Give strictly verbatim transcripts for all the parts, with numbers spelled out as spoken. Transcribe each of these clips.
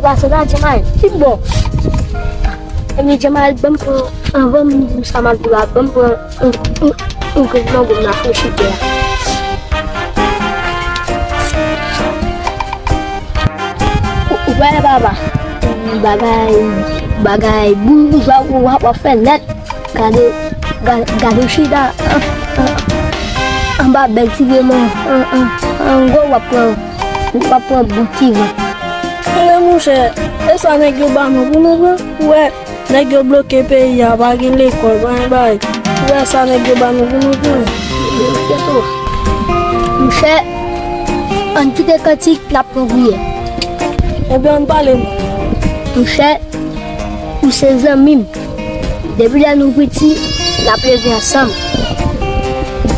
Pase la, Djemael. Ki bò? Ebyen, Djemael, ban m pran, anvan m di w sa m ap di w la, ban m pran yon, yon, yon grenn mango m nan fon chitè a. Ou, ou wè, papa? Bagay, bagay, boujwa, w ap, w ap fè nèt. Gade, ga-, gade w chita an, an, anba bèl ti grenn an, an, an, an gwo w ap pran, w ap pran bon ti van. Men monchè, e sa nèg yo ba nou pou nou pran? Ou wè, nèg yo bloke peyi a, pa gen lekòl, pa gen bagay. Ou wè sa nèg yo ba nou pou nou pran? Monchè, ann kite kantik, n ap pran kouyè. Ebyen, ann pale non. Monchè, ou se zanmi m. Depi lè nou piti, n ap leve ansanm.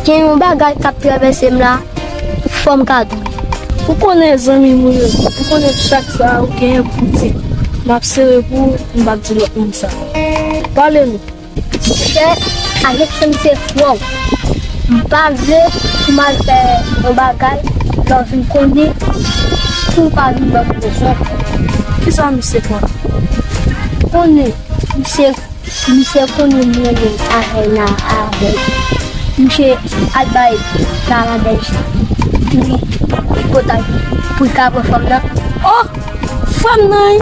Gen yon bagay k ap travèse m la, fò m ka di w. Ou konnen zanmi m ou ye, ou konnen chak sa ou genyen pou di. M ap sere pou ou, m p ap di lòt moun sa. Pale nou. Monchè, Alèks se frè w. M pa vle pou m al fè yon bagay, lè w vin konnen, pou w pa vin ban m rezon. Kisa misye konnen? Konnen, misye, misye konnen m renmen avè Nana avè l. Misye al bay Nana dèj pou li, pou l ka pran fanm nan. Oh! Fanm nan wi!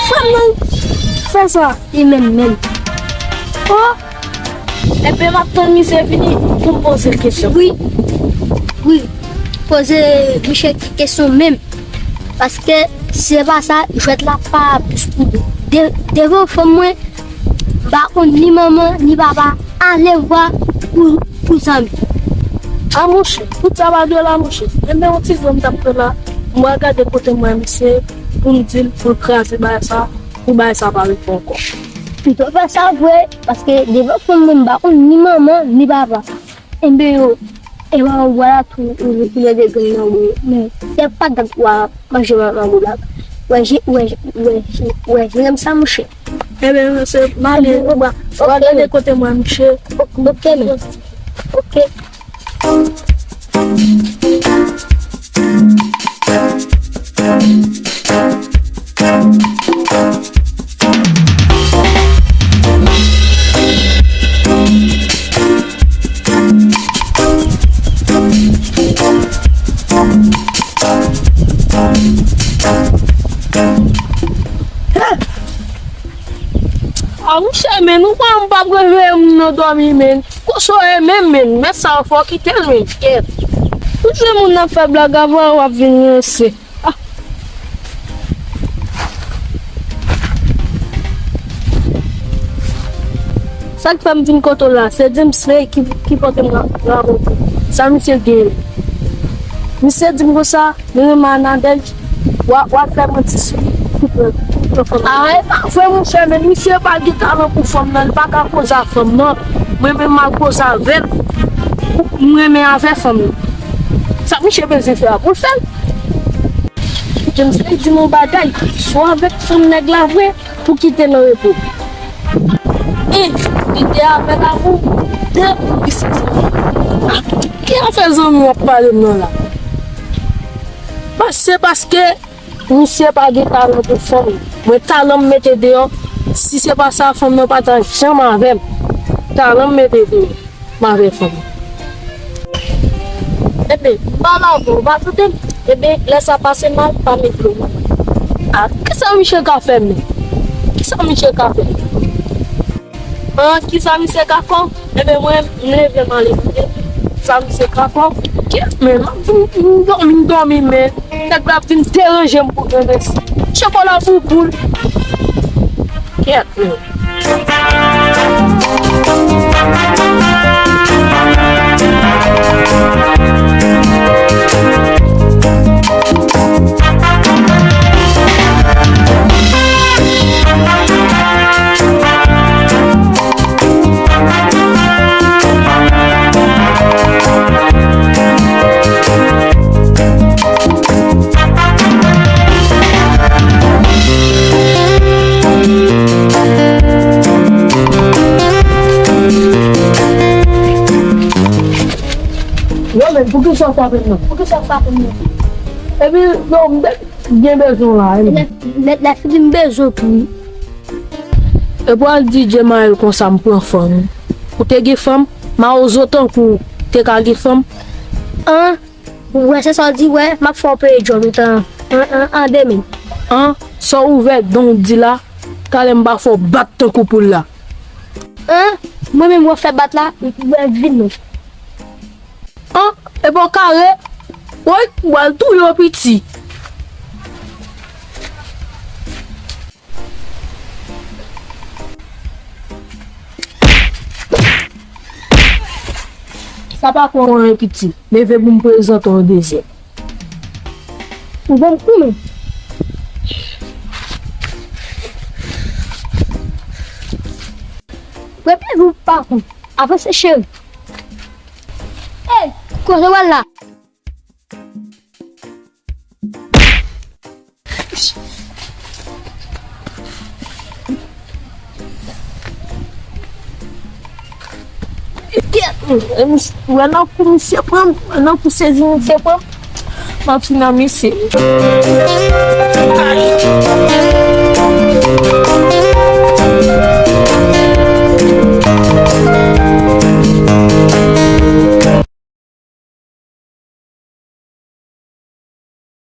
Fanm nan wi! Fè sa! Li menm menm. Oh! Ebyen, m ap tann misye fini pou m poze l kesyon. Wi. Wi. Poze misye kesyon menm. Paske si se pa sa, jwèt la pa plis pou de-, devan fanm mwen, m pa konn ni manman, ni papa, alevwa pou, pou zanmi. A monchè, tout sa pa dwe la, monchè. Ebyen, yon ti zanmi t ap fè la, m pral gade kote m wè misye, pou m di l, pou l kraze bagay sa, pou bagay sa pa rive ankò. Pito fè sa vre, paske devan fanm mwen, m pa konn ni manman, ni papa. Enben yo, e pa yo vwala tou, ou, ou leve grenn nan ou, men se pa dat w a manje manman ou la. Wè, je, wè, je, wè, je, wè, je renmen sa, monchè. Enben, se male, ou va, ou va gade kote mwen, monchè. Ok, men. Ok. A, monchè, men nou kwè m p ap reveye moun nan dòmi, men. Koso e menm, men. Mèt sa fò kite l, men. Kèt. Ou jwenn moun nan fè blag avè w, w ap vin ranse. Ah. Sa k fè m vin kote w la, se James Ray ki, ki pote m la, la pou sa misye genyen. Misye di m konsa, li renmen Anadèj, w a, w a fè manti sou li pou pran, pou pran fanm nan. Ah, e pa vre, monchè, men misye pa gen talan pou fanm nan, li pa ka koze a fanm nan. Mwen menm m al koze avè l, m renmen avè fanm nan. Sa misye bezwen fè a pou l fè l. James Ray di m yon bagay, si w avèk fanm nèg la vre, pou kite l an repo. E, li te avè l avou de pou li se zanmi. Ah, ki afè zanmi w ap pale m nan la? Pas-, se paske misye pa gen talan pou fanm. Mwen talan m mete deyò. Si se pa sa, fanm nan pa ta janm avè m. Talan m mete deyò. M avè fanm. Enben, m pale avè w, ou pa tande m? Enben, lè sa pase mal, pa met dlo nan men. Ah, kisa misye ka fè m? Kisa misye ka fè m? Ah, kisa misye ka fè w? Enben, mwen, m leve m ale gade sa misye ka fè w. Kèt, men, m ap vin, m dòmi, m dòmi, men. Nèg la ap vin deranje m pou grenn resi. Chokola pou boul. Kèt, men. Yo, men, poukisa w frape m nan? Poukisa w frape m nan? Epi, yo, m te, Gen bezwen w la, wi. Lè, lè, lè fini m bezwen w tou, wi. E pral di Jemael konsa m pran fanm. Ou te gen fanm? Mawozo tankou w te ka gen fanm? An, ou wè se sa w di, wè, m ap fè w peye djòl ou tan an, an, an demen. An, sa w ouvè dan w di la, talè m pa fè w bat tankou poul la. An, mwen menm w ap fè bat la, mwen vin non. An, epa w kare. Woy, m pral touye w piti. Sa pa pran anyen piti. Leve pou m prezante w dezyèm. Ou ban m kou men. Premye jou pa kou. Avanse cheri. Ey, kote w al la? Wè nan kou misye pran m, wè nan kou sezi misye pran m. M ap fin nan misye.